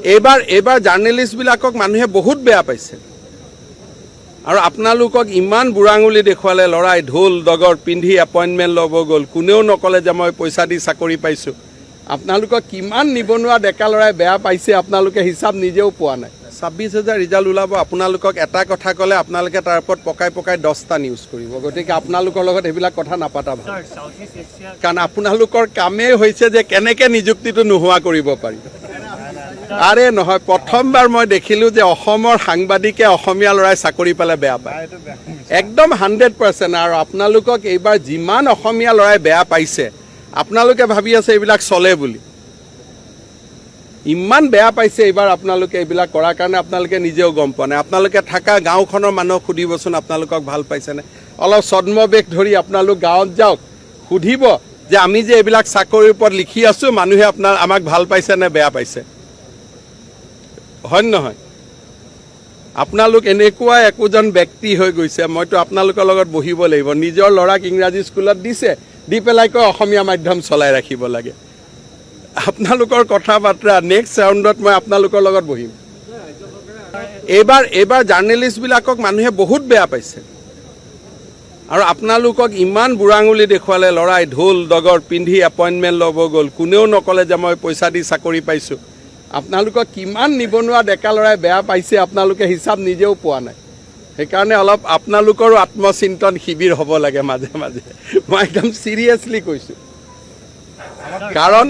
এইবাৰ জাৰ্নেলিষ্টবিলাকক মানুহে বহুত বেয়া পাইছে আৰু আপোনালোকক ইমান বুঢ়া আঙুলি দেখুৱালে। ল'ৰাই ঢোল দগৰ পিন্ধি এপইণ্টমেণ্ট ল'ব গ'ল, কোনেও নক'লে যে মই পইচা দি চাকৰি পাইছোঁ। আপোনালোকক কিমান নিবনুৱা ডেকা ল'ৰাই বেয়া পাইছে, আপোনালোকে হিচাপ নিজেও পোৱা নাই। 26,000 ৰিজাল্ট ওলাব। আপোনালোকক এটা কথা ক'লে আপোনালোকে তাৰ ওপৰত পকাই পকাই 10টা নিউজ কৰিব। গতিকে আপোনালোকৰ লগত সেইবিলাক কথা নাপাতা ভাল। Sir, Southeast Asia কাৰণ আপোনালোকৰ কামেই হৈছে যে কেনেকৈ নিযুক্তিটো নোহোৱা কৰিব পাৰি। আৰে নহয়, প্ৰথমবাৰ মই দেখিলোঁ যে অসমৰ সাংবাদিকে অসমীয়া ল'ৰাই চাকৰি পালে বেয়া পায়, একদম 100%। আৰু আপোনালোকক এইবাৰ যিমান অসমীয়া ল'ৰাই বেয়া পাইছে, আপোনালোকে ভাবি আছে এইবিলাক চলে বুলি। ইমান বেয়া পাইছে এইবাৰ আপোনালোকে এইবিলাক কৰাৰ কাৰণে, আপোনালোকে নিজেও গম পোৱা নাই। আপোনালোকে থকা গাঁওখনৰ মানুহক সুধিবচোন, আপোনালোকক ভাল পাইছেনে? অলপ ছদ্মবেশ ধৰি আপোনালোক গাঁৱত যাওক, সুধিব যে আমি যে এইবিলাক চাকৰিৰ ওপৰত লিখি আছোঁ, মানুহে আপোনাৰ আমাক ভাল পাইছে নে বেয়া পাইছে? হয় নে নহয়? আপোনালোক এনেকুৱা একোজন ব্যক্তি হৈ গৈছে, মইতো আপোনালোকৰ লগত বহিব লাগিব। নিজৰ ল'ৰাক ইংৰাজী স্কুলত দিছে, দি পেলাই কয় অসমীয়া মাধ্যম চলাই ৰাখিব লাগে। আপোনালোকৰ কথা বাতৰা, নেক্সট ৰাউণ্ডত মই আপোনালোকৰ লগত বহিম। এইবাৰ জাৰ্নেলিষ্টবিলাকক মানুহে বহুত বেয়া পাইছে আৰু আপোনালোকক ইমান বুঢ়া আঙুলি দেখুৱালে। ল'ৰাই ঢোল দগৰ পিন্ধি এপইণ্টমেণ্ট ল'ব গ'ল, কোনেও নক'লে যে মই পইচা দি চাকৰি পাইছোঁ। আপোনালোকক কিমান নিবনুৱা ডেকা ল'ৰাই বেয়া পাইছে, আপোনালোকে হিচাপ নিজেও পোৱা নাই। সেইকাৰণে অলপ আপোনালোকৰো আত্মচিন্তন শিবিৰ হ'ব লাগে মাজে মাজে। মই একদম চিৰিয়াছলি কৈছোঁ, কাৰণ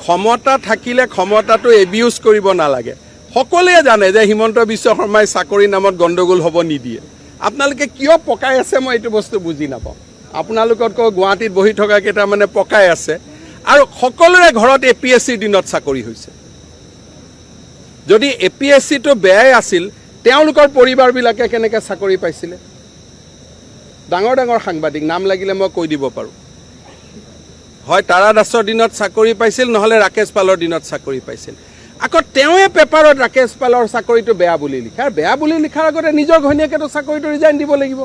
ক্ষমতা থাকিলে ক্ষমতাটো এবিউজ কৰিব নালাগে। সকলোৱে জানে যে হিমন্ত বিশ্ব শৰ্মাই চাকৰিৰ নামত গণ্ডগোল হ'ব নিদিয়ে। আপোনালোকে কিয় পকাই আছে, মই এইটো বস্তু বুজি নাপাওঁ। আপোনালোকতকৈ গুৱাহাটীত বহি থকা কেইটা মানে পকাই আছে। আৰু সকলোৰে ঘৰত এ পি এছ চিৰ দিনত চাকৰি হৈছে। যদি এ পি এছ চিটো বেয়াই আছিল, তেওঁলোকৰ পৰিবাৰবিলাকে কেনেকৈ চাকৰি পাইছিলে? ডাঙৰ ডাঙৰ সাংবাদিক, নাম লাগিলে মই কৈ দিব পাৰোঁ। হয় তাৰা দাসৰ দিনত চাকৰি পাইছিল, নহ'লে ৰাকেশ পালৰ দিনত চাকৰি পাইছিল। আকৌ তেওঁৱে পেপাৰত ৰাকেশ পালৰ চাকৰিটো বেয়া বুলি লিখে। আৰু বেয়া বুলি লিখাৰ আগতে নিজৰ ঘৈণীয়েকেতো চাকৰিটো ৰিজাইন দিব লাগিব।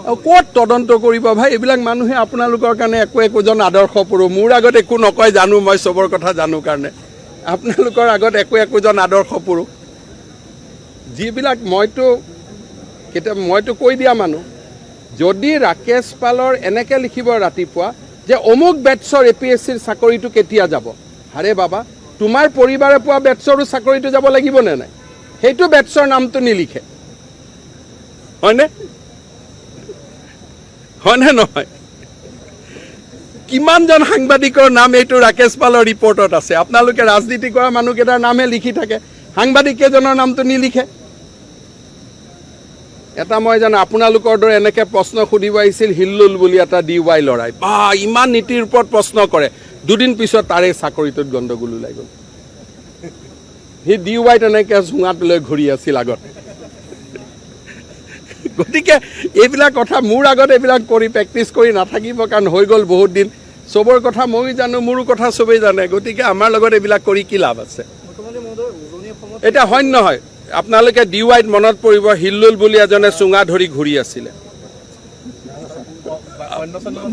আৰু ক'ত তদন্ত কৰিব ভাই? এইবিলাক মানুহে আপোনালোকৰ কাৰণে একো একোজন আদৰ্শ পুৰুষ। মোৰ আগত একো নকয়, জানো, মই চবৰ কথা জানো কাৰণে। আপোনালোকৰ আগত একো একোজন আদৰ্শ পুৰুষ যিবিলাক, মইতো কেতিয়া মইতো কৈ দিয়া মানুহ। যদি ৰাকেশ পালৰ এনেকৈ লিখিব ৰাতিপুৱা যে অমুক বেটছৰ এ পি এছ চিৰ চাকৰিটো কেতিয়া যাব, আৰে বাবা, তোমাৰ পৰিবাৰে পোৱা বেটছৰো চাকৰিটো যাব লাগিব নে নাই? সেইটো বেটছৰ নামটো নিলিখে, হয়নে? হয়নে নহয়? কিমানজন সাংবাদিকৰ নাম এইটো ৰাকেশ পালৰ ৰিপৰ্টত আছে? আপোনালোকে ৰাজনীতি কৰা মানুহকেইটাৰ নামহে লিখি থাকে, সাংবাদিক কেইজনৰ নামটো নিলিখে। এটা মই জানো, আপোনালোকৰ দৰে এনেকে প্ৰশ্ন সুধিব আহিছিল হিল্লুল বুলি এটা ডি ৱাই ল'ৰাই। বা, ইমান নীতিৰ ওপৰত প্ৰশ্ন কৰে। দুদিন পিছত তাৰে চাকৰিটোত গণ্ডগোল ওলাই গ'ল। সি ডি ৱাই তেনেকে চুঙাত লৈ ঘূৰি আছিল আগতে। গতিকে এইবিলাক কথা মোৰ আগত এইবিলাক কৰি প্ৰেক্টিচ কৰি নাথাকিব, কাৰণ হৈ গ'ল বহুত দিন। চবৰ কথা ময়ো জানো, মোৰো কথা চবেই জানে। গতিকে আমাৰ লগত এইবিলাক কৰি কি লাভ আছে? মুখ্যমন্ত্ৰী মহোদয়, উজনি অসমত এতিয়া হয় নে নহয়? আপোনালোকে ডি ৱাইত মনত পৰিব, হিল্লুল বুলি এজনে চুঙা ধৰি ঘূৰি আছিলে।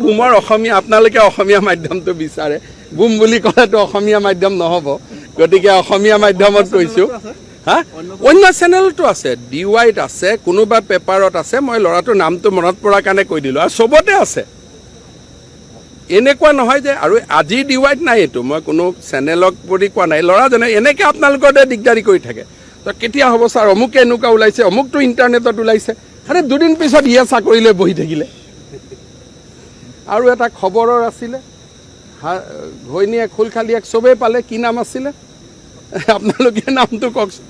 বুমৰ অসমীয়া, আপোনালোকে অসমীয়া মাধ্যমটো বিচাৰে। বুম বুলি ক'লেতো অসমীয়া মাধ্যম নহ'ব, গতিকে অসমীয়া মাধ্যমত কৈছোঁ। হা, অন্য চেনেলতো আছে, ডি ৱাইত আছে, কোনোবা পেপাৰত আছে। মই ল'ৰাটোৰ নামটো মনত পৰাৰ কাৰণে কৈ দিলোঁ। আৰু চবতে আছে, এনেকুৱা নহয় যে আৰু আজি ডি ৱাইত নাই। এইটো মই কোনো চেনেলক বুলি কোৱা নাই। ল'ৰাজনে এনেকৈ আপোনালোকৰ দৰে দিগদাৰি কৰি থাকে, তো কেতিয়া হ'ব ছাৰ, অমুকে এনেকুৱা ওলাইছে, অমুকটো ইণ্টাৰনেটত ওলাইছে। আৰে, দুদিন পিছত ইয়ে চাকৰি লৈ বহি থাকিলে। আৰু এটা খবৰৰ আছিলে, ঘৈণীয়েক খুলখালীয়েক চবেই পালে। কি নাম আছিলে? আপোনালোকে নামটো কওকচোন,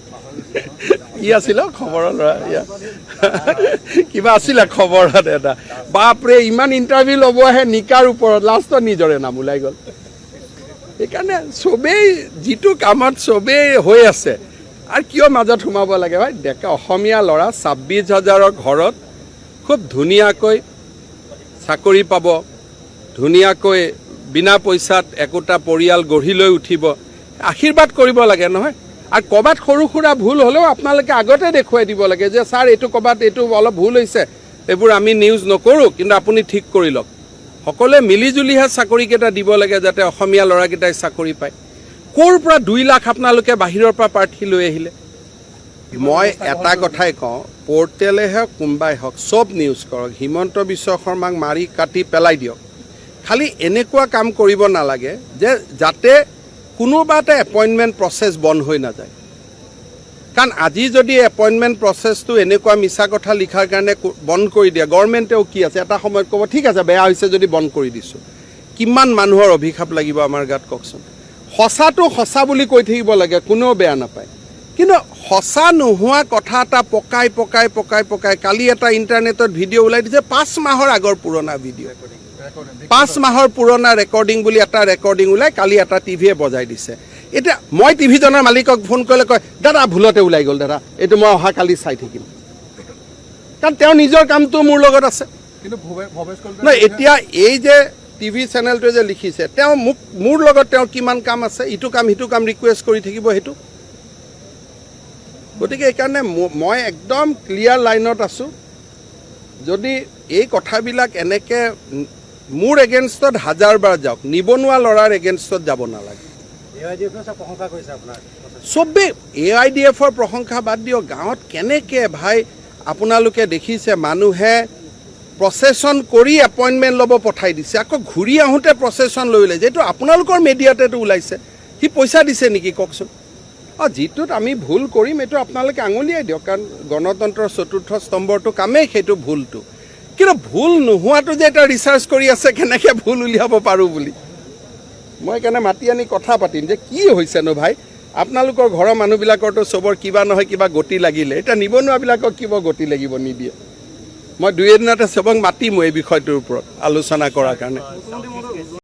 কি আছিলে? খবৰৰ ল'ৰা ইয়া কিবা আছিলে খবৰত এটা। বাপৰে, ইমান ইণ্টাৰভিউ ল'ব আহে নিকাৰ ওপৰত, লাষ্টত নিজৰে নাম ওলাই গ'ল। সেইকাৰণে চবেই যিটো কামত চবেই হৈ আছে, আৰু কিয় মাজত সোমাব লাগে ভাই? ডেকা অসমীয়া ল'ৰা 26,000ৰ ঘৰত খুব ধুনীয়াকৈ চাকৰি পাব, ধুনীয়াকৈ বিনা পইচাত একোটা পৰিয়াল গঢ়ি লৈ উঠিব। আশীৰ্বাদ কৰিব লাগে নহয়? আৰু ক'ৰবাত সৰু সুৰা ভুল হ'লেও আপোনালোকে আগতে দেখুৱাই দিব লাগে যে ছাৰ, এইটো ক'ৰবাত এইটো অলপ ভুল হৈছে, এইবোৰ আমি নিউজ নকৰোঁ, কিন্তু আপুনি ঠিক কৰি লওক। সকলোৱে মিলি জুলিহে চাকৰিকেইটা দিব লাগে, যাতে অসমীয়া ল'ৰাকেইটাই চাকৰি পায়। ক'ৰ পৰা 2 লাখ আপোনালোকে বাহিৰৰ পৰা প্ৰাৰ্থী লৈ আহিলে? মই এটা কথাই কওঁ, পৰ্টেলে হওক, কোনোবাই হওক, চব নিউজ কৰক, হিমন্ত বিশ্ব শৰ্মাক মাৰি কাটি পেলাই দিয়ক। খালি এনেকুৱা কাম কৰিব নালাগে যে যাতে কোনোবা এটা এপইণ্টমেণ্ট প্ৰচেছ বন্ধ হৈ নাযায়। কাৰণ আজি যদি এপইণ্টমেণ্ট প্ৰচেছটো এনেকুৱা মিছা কথা লিখাৰ কাৰণে বন্ধ কৰি দিয়ে, গভৰ্ণমেণ্টেও কি আছে, এটা সময়ত ক'ব, ঠিক আছে, বেয়া হৈছে যদি বন্ধ কৰি দিছোঁ। কিমান মানুহৰ অভিশাপ লাগিব আমাৰ গাত কওকচোন? সঁচাটো সঁচা বুলি কৈ থাকিব লাগে, কোনেও বেয়া নাপায়। কিন্তু সঁচা নোহোৱা কথা এটা পকাই পকাই পকাই পকাই, কালি এটা ইণ্টাৰনেটত ভিডিঅ' ওলাই দিছে, 5 মাহৰ আগৰ পুৰণা ভিডিঅ', 5 মাহৰ পুৰণা ৰেকৰ্ডিং বুলি এটা ৰেকৰ্ডিং ওলাই কালি এটা টিভিয়ে বজাই দিছে। এতিয়া মই টিভিজনৰ মালিকক ফোন কৰিলে কয়, দাদা, ভুলতে ওলাই গ'ল দাদা, এইটো মই অহাকালি চাই থাকিম। কাৰণ তেওঁ নিজৰ কামটো মোৰ লগত আছে। কিন্তু ভৱেশ কলিতা নহয়, এতিয়া এই যে টিভি চেনেলটোৱে যে লিখিছে, তেওঁ মোক মোৰ লগত তেওঁৰ কিমান কাম আছে, ইটো কাম সিটো কাম ৰিকুৱেষ্ট কৰি থাকিব সেইটো। গতিকে সেইকাৰণে মই একদম ক্লিয়াৰ লাইনত আছোঁ। যদি এই কথাবিলাক এনেকৈ মোৰ এগেইনষ্টত হাজাৰবাৰ যাওক, নিবনুৱা ল'ৰাৰ এগেইনষ্টত যাব নালাগে। এ I D এফেও প্ৰশংসা কৰিছে আপোনাৰ। চবেই, এ I D এফৰ প্ৰশংসা বাদ দিয়ক, গাঁৱত কেনেকৈ ভাই আপোনালোকে দেখিছে, মানুহে প্ৰচেছন কৰি এপইণ্টমেণ্ট ল'ব পঠাই দিছে, আকৌ ঘূৰি আহোঁতে প্ৰচেছন লৈ ওলাইছে। এইটো আপোনালোকৰ মিডিয়াতেতো ওলাইছে। সি পইচা দিছে নেকি কওকচোন? অঁ, যিটোত আমি ভুল কৰিম, এইটো আপোনালোকে আঙুলিয়াই দিয়ক, কাৰণ গণতন্ত্ৰৰ চতুৰ্থ স্তম্ভৰটো কামেই সেইটো ভুলটো। কিন্তু ভুল নোহোৱাটো যে এটা ৰিচাৰ্চ কৰি আছে কেনেকৈ ভুল উলিয়াব পাৰোঁ বুলি, মই সেইকাৰণে মাতি আনি কথা পাতিম যে কি হৈছেনো ভাই। আপোনালোকৰ ঘৰৰ মানুহবিলাকৰতো চবৰ কিবা নহয় কিবা গতি লাগিলে, এতিয়া নিবনুৱাবিলাকক কিবা গতি লাগিব নিদিয়ে। মই দুই এদিনতে চবক মাতিম এই বিষয়টোৰ ওপৰত আলোচনা কৰাৰ কাৰণে। মুখ্যমন্ত্ৰী মহোদয়।